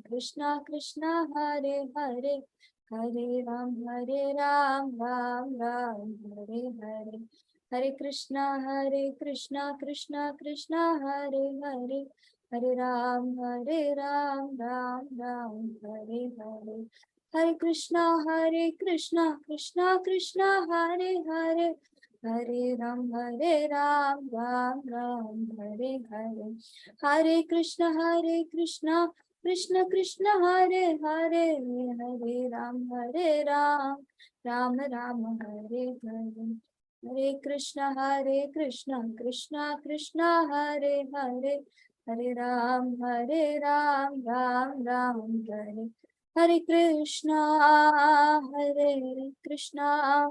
Speaker 1: कृष्णा कृष्णा हरे हरे, हरे राम राम राम हरे हरे। हरे कृष्णा कृष्णा कृष्णा हरे हरे, हरे राम राम राम हरे हरे। हरे कृष्णा कृष्णा कृष्णा हरे हरे, हरे राम राम राम हरे हरे। हरे कृष्णा कृष्ण कृष्ण हरे हरे, हरे राम राम राम हरे हरे। हरे कृष्णा कृष्णा कृष्णा हरे हरे, हरे राम राम राम हरे। हरे कृष्णा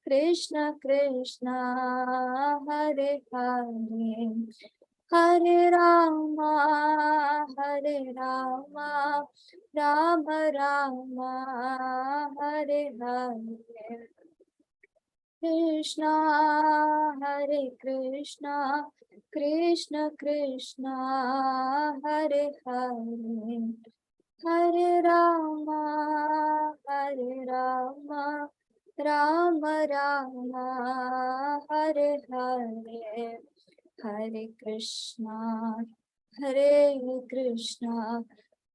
Speaker 1: कृष्ण कृष्णा हरे हरे, हरे राम राम राम हरे हरे। कृष्णा हरे कृष्णा कृष्ण कृष्णा हरे हरे, हरे राम राम राम हरे हरे। हरे कृष्णा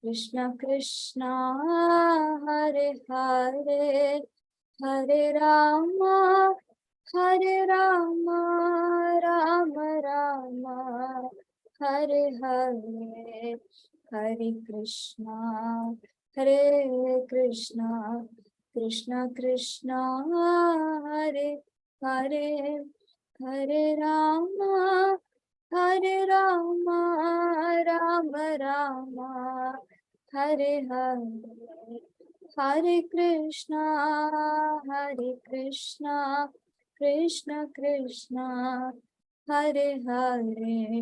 Speaker 1: कृष्ण कृष्णा हरे हरे, हरे राम राम राम हरे हरे। हरे कृष्णा कृष्ण कृष्णा हरे हरे, हरे राम राम राम हरे हरे। हरे कृष्णा कृष्ण कृष्णा हरे हरे,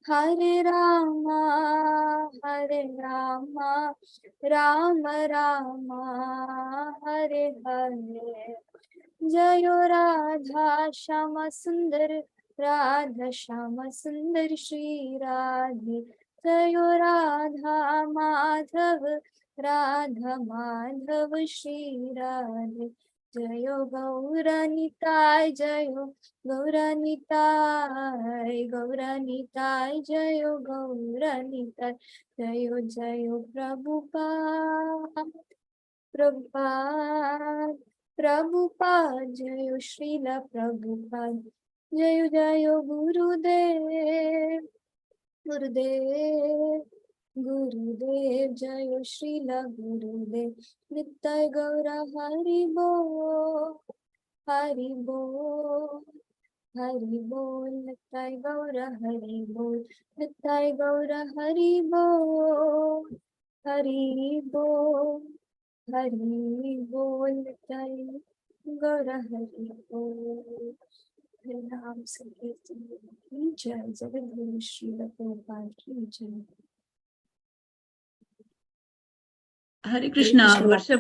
Speaker 1: हरे राम राम राम हरे हरे। जयो राधा श्याम सुंदर, राधा श्याम सुंदर श्री राधे। जयो राधा माधव, राधा माधव श्री राधे। जयो गौरनिताय, जयो गौरनिताय, गौरनिताय जयो गौरनिताय। जयो जयो प्रभुपाद, प्रभुपाद प्रभुपाद जय श्रील प्रभुपाद जय जय गुरुदेव गुरुदेव गुरुदेव जय श्रील गुरुदेव नित्य गौर हरि बोल हरि बोल हरि बोल नित्य गौर हरि बोल नित्य गौर हरि बोल हरि बोल हरि बोल नित्य गौर हरि बोल। हरि नाम संकीर्तन की जय। जगत गुरु श्रील प्रभुपाद की जय।
Speaker 6: हरे कृष्णा। वर्ष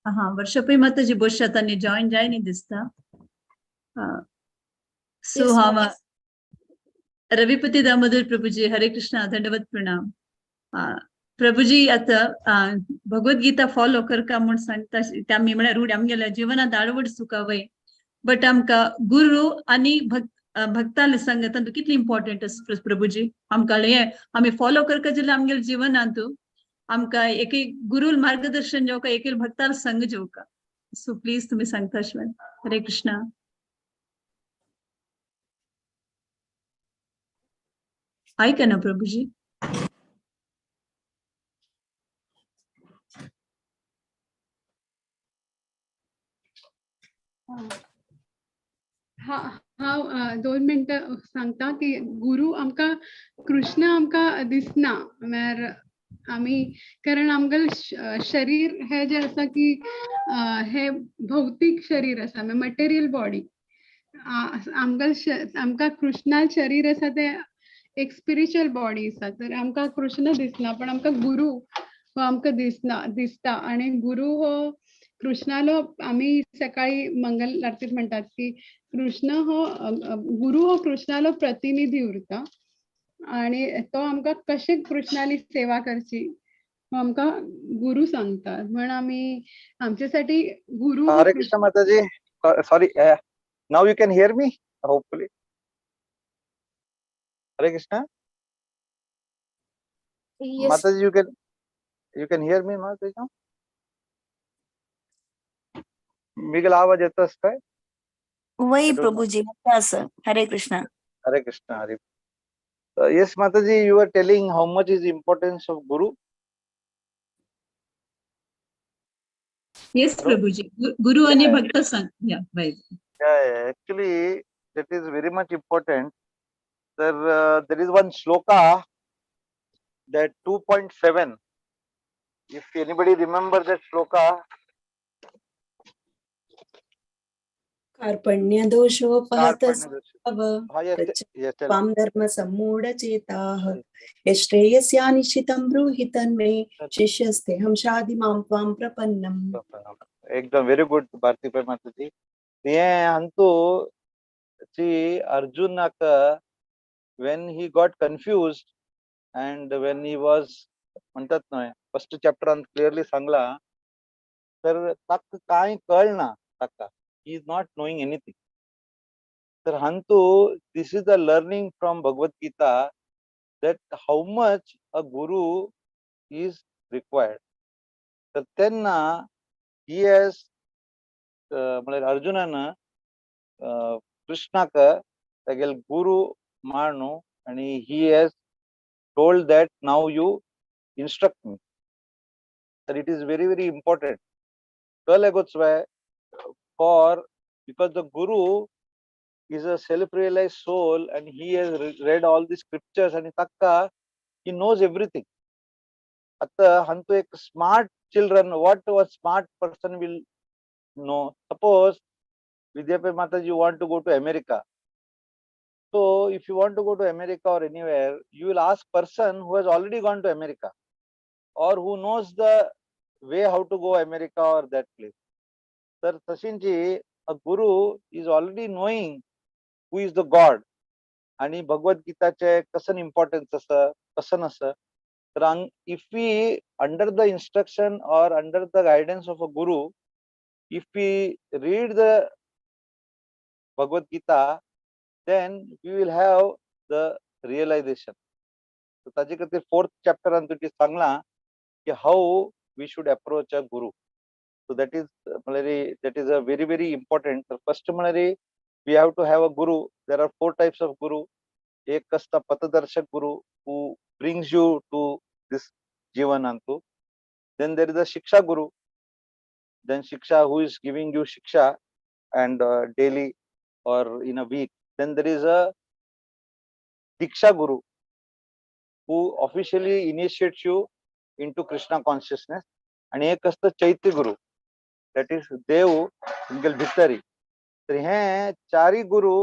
Speaker 6: हा वर्षपय माताजी बसतात आनी जॉईन जाय न्ही दिसता। सो हांव रविपती दामोदर प्रभुजी हरे कृष्णा दंडवत प्रणाम। प्रभुजी आता भगवद्गीता फॉलो करका म्हूण सांगता त्या आमी म्हळ्यार रूढ आमगेल्या जिवनांत आडवड सुखावय बट आमकां गुरू आनी भक्ताले संगत कितली इम्पॉर्टंट आसा प्रभुजी। आमकां हें आमी फॉलो करका जाल्यार आमगेल्या जिवनांत आमकां एक गुरुल मार्गदर्शन जेवका एक भक्ताल संग जेवका। सो प्लीज तुम्ही सांगता शिवाय। हरे कृष्णा। ऐका ना प्रभुजी।
Speaker 4: हा हांव 2 मिनटां सांगता की गुरु आमकां कृष्ण आमकां दिसना म्हळ्यार आमी कारण आमगेलें शरीर हे जे आसा की हे भौतीक शरीर आसा म्हळ्यार मटेरियल बॉडी। आमगेलें आमकां कृष्णा शरीर आसा तें एक स्पिरिच्युअल बॉडी आसा तर आमकां कृष्ण दिसना पण आमकां गुरु हो आमकां दिसना दिसता आनी गुरु हो कृष्णालो आमी सकाळी मंगल आरतीत म्हणटात की कृष्ण हो गुरु हो कृष्णालो प्रतिनिधी उरता आणि तो आमकां कशें कृष्णाली सेवा करची आमकां गुरु सांगता म्हण आमी आमच्यासाठी गुरु।
Speaker 7: Hare Krishna Mataji, sorry, now you can hear me hopefully. Hare Krishna Mataji, you can hear me Mataji? Miguel आवाज येतो काय?
Speaker 8: वही प्रभुजी। हरे कृष्णा।
Speaker 7: हरे कृष्णा हरे। Yes, Mataji, you are telling how much is importance of Guru.
Speaker 6: Yes, Prabhuji. Guru ani Bhakta Sang. Yeah, right.
Speaker 7: Yeah, actually, that is very much important. There is one shloka that 2.7. If anybody remember that shloka.
Speaker 5: कार्पण्य दोषोपहत त्वां धर्म सम्मूढचेताः यश्रेयस्या निश्चितं ब्रूहि तन्मे शिष्यस्तेऽहं शाधि मां त्वां प्रपन्नम्।
Speaker 7: एकदम very good भारती पै माताजी। हे अंतु सी अर्जुनाक when he got confused and when he was म्हणतात न्हय फर्स्ट चॅप्टरान क्लियरली सांगला तर ताका कांय कळना ताका। He is not knowing anything. Sir, hantu, this is the learning from Bhagavad Gita that how much a guru is required. Sir, tenna he has Arjunana Krishna ka tagel guru manu and he has told that now you instruct me. Sir, it is very very important. For because the guru is a self-realized soul and he has read all the scriptures and takka he knows everything. Atta hantu ek smart children, what a smart person will know. Suppose Vidyape Mataji, you want to go to America. So if you want to go to America or anywhere, you will ask person who has already gone to America or who knows the way how to go America or that place. Sir, Sachinji, a guru is already knowing who is the God. आणि भगवद गीताचे कसन importance आसा कसन आसा. तर if we under the instruction or under the guidance of a guru, if we read the Bhagavad Gita, then we will have the realization. ताजे खातीर fourth चॅप्टरान तुजी सांगला की how we should approach a guru. So that is म्हळ्यार that is a very very important. तर first म्हळ्यार we have to have a guru. There are four types of guru. एक आसता पथदर्शक गुरु who brings you to this Jeevan अंतु. Then there is a shiksha guru. Then shiksha, who is giving you shiksha and daily or in a week. Then there is a diksha guru who officially initiates you into Krishna consciousness. आणि एक असतं चैत्य गुरु, that is देव तुमगेले भितरी. तर हे चारी गुरु,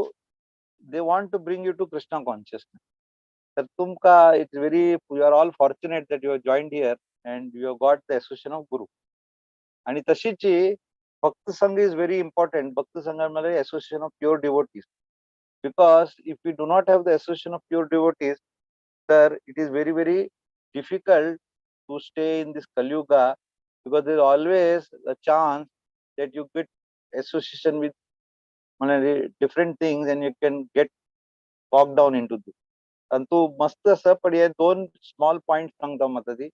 Speaker 7: they want to bring you to Krishna consciousness. तर तुमका it's very, you are all fortunate that you have joined here and you have got the association of guru. आणि तशीच भक्त संघ is very important. भक्त संघ म्हणजे association of pure devotees, because if you do not have the association of pure devotees, तर it is very very difficult to stay in this Kaliyuga, because there is always a chance that you get association with म्हणजे different things and you can get bogged down into this. आणि तू मस्त असं, पण हे दोन small point सांगता म्हाका ती.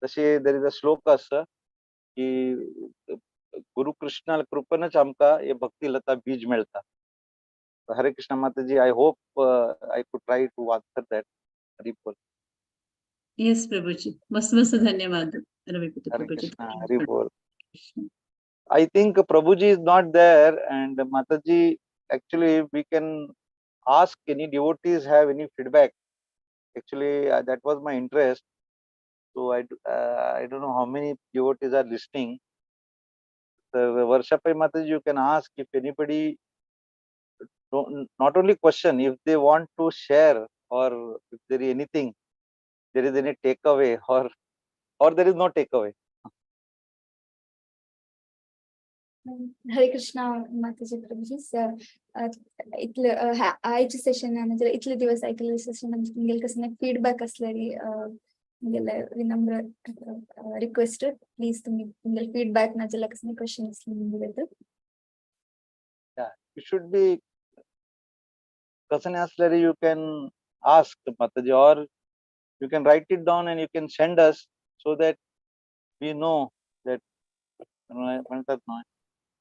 Speaker 7: तशी there is a श्लोक असं की गुरु कृष्णा कृपेनच आमकां हे भक्ती लता बीज मेळता. हरे कृष्ण माताजी, I hope I could try to answer that. Hari बोल.
Speaker 6: येस प्रभुजी, मस्त मस्त धन्यवाद रविपती
Speaker 7: हरे
Speaker 6: प्रभुजी.
Speaker 7: कृष्णा, हरी बोल. I think Prabhuji is not there, and Mataji, actually we can ask any devotees have any feedback. Actually, that was my interest. So I don't know how many devotees are listening. So Varshapai Mataji, you can ask if anybody, don't, not only question, if they want to share or if there is anything, there is any takeaway or there is no takeaway.
Speaker 1: Hare Krishna Mataji, Prabhuji. इतले आयच्या सेशनान म्हणजे इतले दिवस ऐकलेले सेशन तुमगेले कसं feedback असल्यारी तुमगेले विनम्र request, please तुम्ही तुमगेले feedback नाजाल्यार कसले क्वेश्चन असले तुमगेले.
Speaker 7: You should be कसं असल्यारी you can ask Mataji or you can write it down and you can send us so that we know that म्हणतात ना,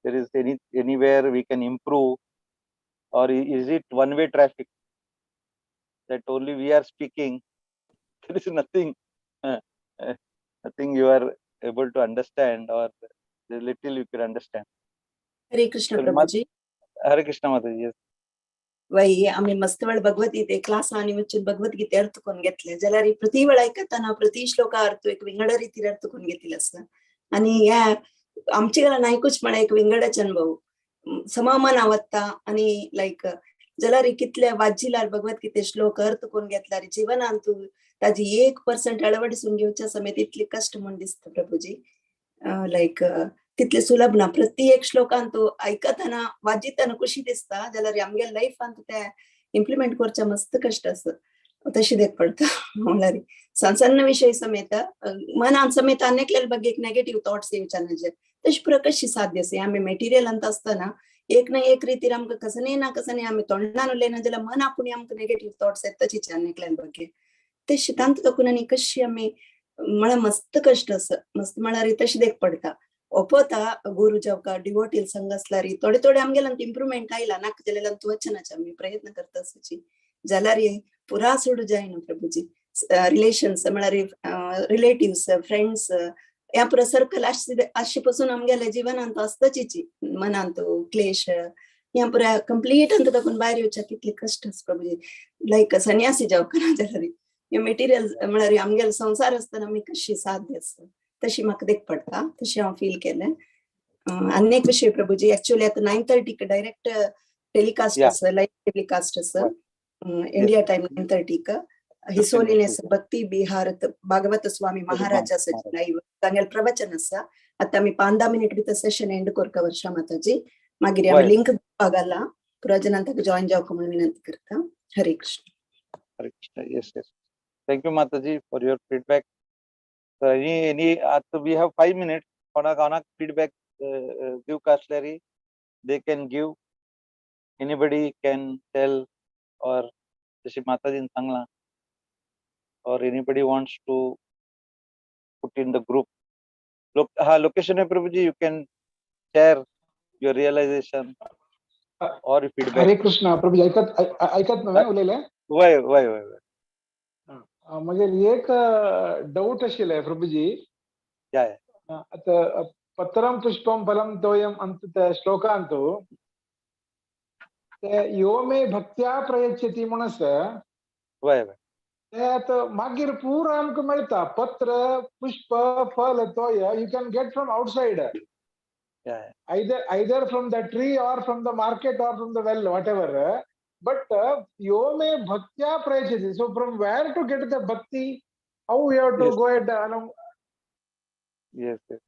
Speaker 7: there is anywhere we can improve, or is it one way traffic that only we are speaking, there is nothing you are able to understand or the little you can understand.
Speaker 5: Hare Krishna
Speaker 7: तर
Speaker 5: प्रभुजी.
Speaker 7: हरे कृष्ण माताजी, yes.
Speaker 5: वही आम्ही मस्त वेळ भगवद्गीते class आणि वचून भगवद्गीते अर्थ करून घेतले, जाल्यार प्रति वेळ ऐकताना प्रति श्लोका अर्थ एक विंगड रीतीर अर्थ करून घेतले असं. आणि ह्या आमचे घरान ऐकूच म्हळ्यार एक विंगडच अनुभव समा मना वता. आणि लायक जाल्यार कितले वाजिलार भगवद्गीते श्लोक अर्थ करून घेतल्यार जीवनान तू ताजी 1% अळवडिसून घेवच्या समेत इतले कष्ट म्हूण दिसता प्रभुजी. लायक तितले सुलभ ना. प्रति एक श्लोकान तू ऐकतना वाजिताना खुशी दिसता, जाल्यार आमगे लायफान तू ते इम्प्लिमेंट करच्या मस्त कष्ट आसा, तशी देख पडता. म्हणल्यार सण सण्ण विशय समेत मनान समेत अनेकल्या ಬಗ್ಗೆ एक नेगेटिव्ह थॉट्स येवच्या नजे, तशी पुरा कशी साध्य आसा. आमी मेटिरियल अंत आसतना एक ना एक रीतीर आमकां कसने ना कसने आमी तोंडान उलयना जाल्यार मन आपूण आमकां नेगेटिव्ह थॉट्स येता तशीच अनेकल्या ಬಗ್ಗೆ तशी तांत तकून आनी कशी आमी म्हळ्यार मस्त कष्ट आसा. मस्त म्हळ्यार तशी देख पडता. ओपता गुरु जावका डिवोटील संग असल्यार थोडे थोडे आमगेल्यान इम्प्रुवमेंट आयला नाका जाल्यार वचनाचे आमी प्रयत्न करता आसूची, जाल्यार पुरा सोडू जायना प्रभुजी. रिलेशन्स म्हळ्यार रिलेटिव्स, फ्रेंड्स, ह्या पुरा सर्कल आशे पासून आमगेल्या जिवनांत आसताची मनांत क्लेश ह्या पुरा कंप्लीट अंत ताकून भायर येवच्या कितले कष्ट आसा प्रभुजी. लायक सन्यासी जावका ना जाल्यार हे मेटिरियल म्हळ्यार आमगेलो संवसार आसतना आमी कशी साध्य आसा, तशी म्हाका देख पडटा, तशें हांव फील केलें. आनी एक विशय प्रभुजी, एक्चुअली आतां 9:30 डायरेक्ट टेलिकास्ट आसा, लायव्ह टेलिकास्ट आसा, इंडिया टायम 9:30. हिसोलिनेस भक्ती बिहार भागवत स्वामी महाराज आसा लायव्ह, तांगेले प्रवचन आसा. आतां आमी 5-10 मिनिट भितर सेशन एंड करता वर्षा माताजी, मागीर आमी लिंक दिवपाक घाला, पुरा जणां ताका जॉयन जावका म्हणून विनंती करता. हरे कृष्ण.
Speaker 7: हरे Krishna. Yes. Thank you Mataji for your feedback. Any आतां we have 5 minutes. कोणाक कोणाक feedback दिवका असल्यार they can give, anybody can tell, or जशी माताजीन सांगलां, or anybody wants to put in the group. हा Lokesh Prabhuji, you can share your realization or feedback.
Speaker 9: Hare Krishna Prabhuji, ऐकत ऐकत नव्हे उलयले?
Speaker 7: वय वय वय वय.
Speaker 9: मगेर एक डाऊट आशिल्लें प्रभुजी.
Speaker 7: या.
Speaker 9: आतां पत्रं पुष्पं फलं तोयम् अंत त्या श्लोकांतु ते यो मे भक्त्या प्रयच्छति म्हूण आसा.
Speaker 7: वय वय.
Speaker 9: ते आतां मागीर पुरो आमकां मेळटा, पत्र पुष्प फल तोय you can get from outside, either from the tree or from the market or from the well, whatever. But yo me bhaktya prayachati. So from where to get the bhakti? How we have to
Speaker 7: Yes.
Speaker 9: go ahead?
Speaker 7: Yes, yes.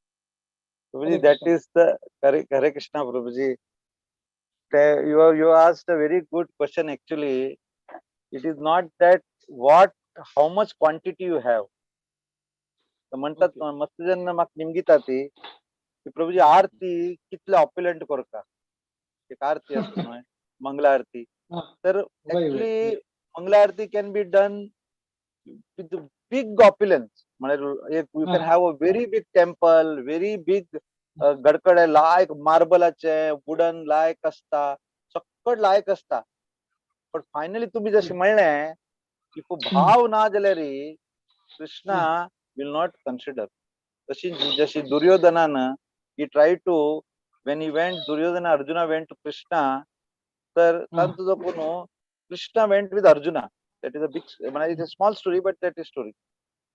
Speaker 7: Prabhuji, that is the Hare, Hare Krishna, Prabhuji. You asked a very good question actually. It is not that what, how much quantity you have. तर म्हणतात मस्त जण म्हाका निमगिता ती की प्रभुजी आरती कितले ऑप्युलंट करता, एक आरती आसता न्हय, मंगला आरती. तर actually Mangala aarti can be done with big opulence, म्हळ्यार एक you can have a very big temple, very big गडकडे like मार्बलाचे wooden लायक आसता, सक्कड लायक आसता. पण फायनली तुम्ही जशें म्हणलें if भाव ना जाल्यार कृष्णा will not consider. तशी जशी दुर्योधनान he tried to, when he went, Duryodhana, Arjuna went to Krishna, तर तांचो जो कोण Krishna went with Arjuna. That is a big, म्हळ्यार it's a small story but that is story.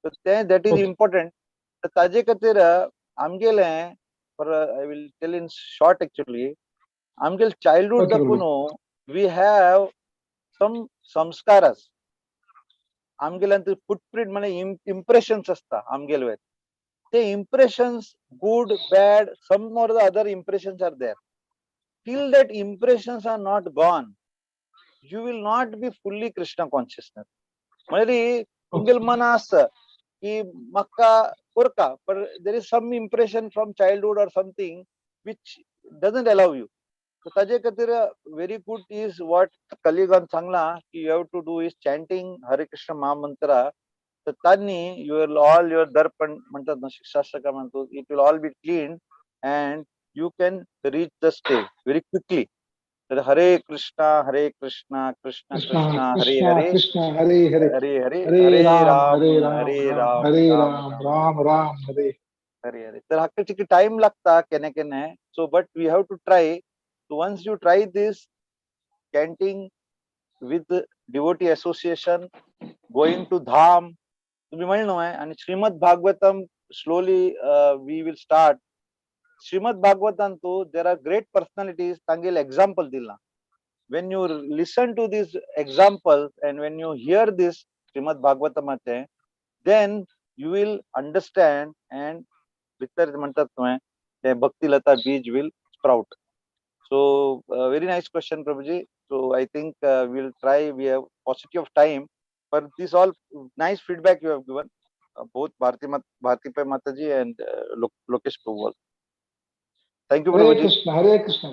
Speaker 7: तर तें that is important. तर ताजे खातीर आमगेलें, for I will tell in short actually, आमगेले चायल्डहूड दाखून we have some संस्कारस, आमगेल्यान फुटप्रिंट म्हळ्यार इम्प्रेशन्स आसता आमगेले वयर. ते impressions good bad some or the other impressions are there. Till that impressions are not gone, you will not be fully Krishna consciousness. म्हळ्यार तुमगेले मना आसता की म्हाका करता, but there is some impression from childhood or something which doesn't allow you. ताजे खातीर very good is what कलियुगान सांगलां की you have to do is chanting Hare Krishna mahamantra. तर तांणी your all your दर्पण म्हणतात ना, शिक्षाशास्त्र म्हणतो, it will all be clean and you can reach the stage very quickly. तर हरे कृष्णा हरे कृष्णा कृष्ण कृष्णा हरे हरे
Speaker 9: कृष्ण हरे हरे
Speaker 7: हरे हरे
Speaker 9: हरे
Speaker 7: राम
Speaker 9: राम
Speaker 7: हरे राम
Speaker 9: हरे
Speaker 7: राम
Speaker 9: राम राम राम हरे
Speaker 7: हरे हरे. तर हाका चिकी टायम लागता केन्ना केन्ना, so but we have to try. So once you try this chanting with devotee association, going to dham, तुम्ही म्हणलं न्हय, आणि Shrimad Bhagavatam slowly we will start. Shrimad भागवतांतू there are great personalities, तांगेले example दिला. When you listen to this example and when you hear this Shrimad भागवतमाचे, then you will understand and भितर म्हणतात न्हय ते भक्ती लता बीज will sprout. So very nice question, Prabhuji. So I think we'll try. We have paucity of time, but this all nice feedback you have given, both Bharati Pai Mataji and Lokesh Prabhu. Thank you,
Speaker 9: Hare
Speaker 7: Prabhuji.
Speaker 9: Krishna, Hare Krishna.